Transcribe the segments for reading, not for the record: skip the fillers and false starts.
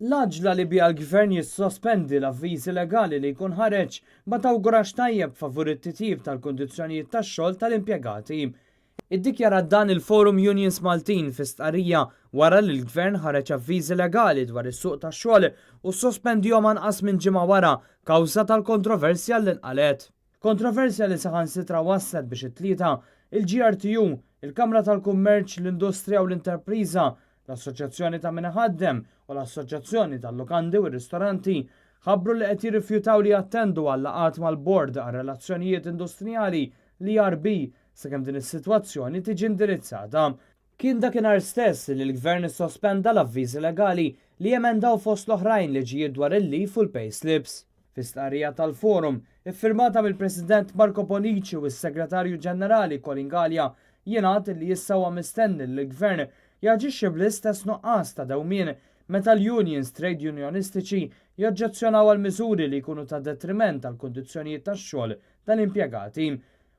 L-għaġla li biha l-Gvern jissospendi l-avviżi legali li jkun ħareġ ma tawgurax tajjeb favur it-titjib tal-kundizzjonijiet tax-xogħol tal-impjegati. Iddikjarat dan il-Forum Unions Maltin fi stqarrija wara li l-Gvern ħareġ avviżi legali dwar is-suq tax-xogħol u ssospendihom anqas minn ġimgħa wara kawża tal-kontroversja li nqalgħet. Kontroversja li saħansitra wasslet biex it-Tlieta, il-GRTU, il-Kamra tal-Kummerċ, l-Industrija u l-Interpriża, l-Assoċjazzjoni ta' Min Iħaddem u l-Assoċjazzjoni tal-Lukandi u r-Ristoranti ħabbru li qed jirrifjutaw li jattendu għal laqgħat mal-Bord għar-Relazzjonijiet Industrijali, l-ERB, sakemm din is-sitwazzjoni tiġi indirizzata. Kien dakinhar stess li l-Gvern issospenda l-avviżi legali li jemendaw fost l-oħrajn liġijiet dwar il-leave u l-payslips. Fi stqarrija tal-Forum, iffirmata mill-President Marco Bonnici u s-Segretarju Ġenerali Colin Galea, jingħad li issa huwa mistenni li l-Gvern jaġixxi bl-istess nuqqas ta' dewmien meta l-unions trade unionistiċi joġġezzjonaw għal miżuri li jkunu ta' detriment għall-kundizzjonijiet tax-xogħol tal-impjegati.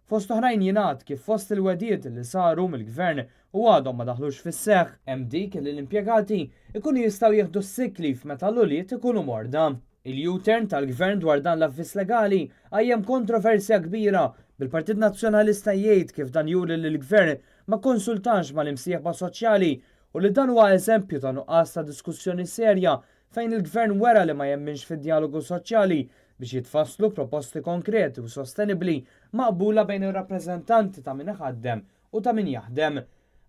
Fost oħrajn jingħad kif fost il-wegħdiet li saru mill-Gvern u għadhom ma daħlux fis-seħħ, hemm dik li l-impjegati jkunu jistgħu jieħdu s-sick leave meta l-ulied ikunu morda. Il-U-turn tal-Gvern dwar dan l-avviż legali qajjem kontroversja kbira, bil-Partit Nazzjonalista jgħid kif dan juri li l-Gvern ma kkonsultax mal-imsieħba soċjali u li dan huwa eżempju ta' nuqqas ta' diskussjoni serja fejn il-Gvern wera li ma jemminx fid-djalogu soċjali biex jitfasslu proposti konkreti u sostenibbli maqbula bejn ir-rappreżentanti ta' min iħaddem u ta' min jaħdem.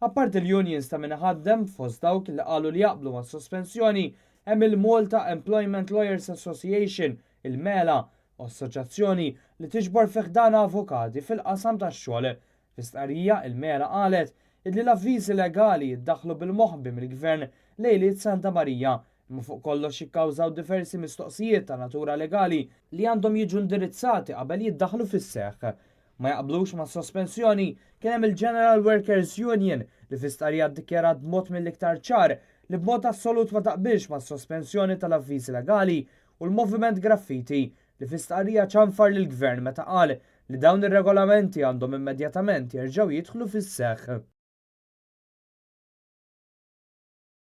Apparti l-unions ta' min iħaddem, fost dawk li qalu li jaqblu mas-sospensjoni hemm il-Malta Employment Lawyers Association, il-MELA, assoċjazzjoni li tiġbor fi ħdanha avukati fil-qasam tax-xogħol. Fi stqarrija, il-MELA qalet illi l-avviżi legali jiddaħħlu bil-moħbi mill-Gvern lejliet Santa Marija, imma fuq kollox jikkawżaw diversi mistoqsijiet ta' natura legali li għandhom jiġu indirizzati qabel jiddaħħlu fis-seħħ. Ma jaqblux mas-sospensjoni kien hemm il-General Workers Union li fi stqarrija ddikjarat b'mod mill-iktar ċar li b'mod assolut ma taqbilx mas-sospensjoni tal-avviżi legali u l-Moviment Graffiti li fi stqarrija ċanfar lill-Gvern meta qal li dawn ir-regolamenti għandhom immedjatament jerġgħu jidħlu fis-seħħ.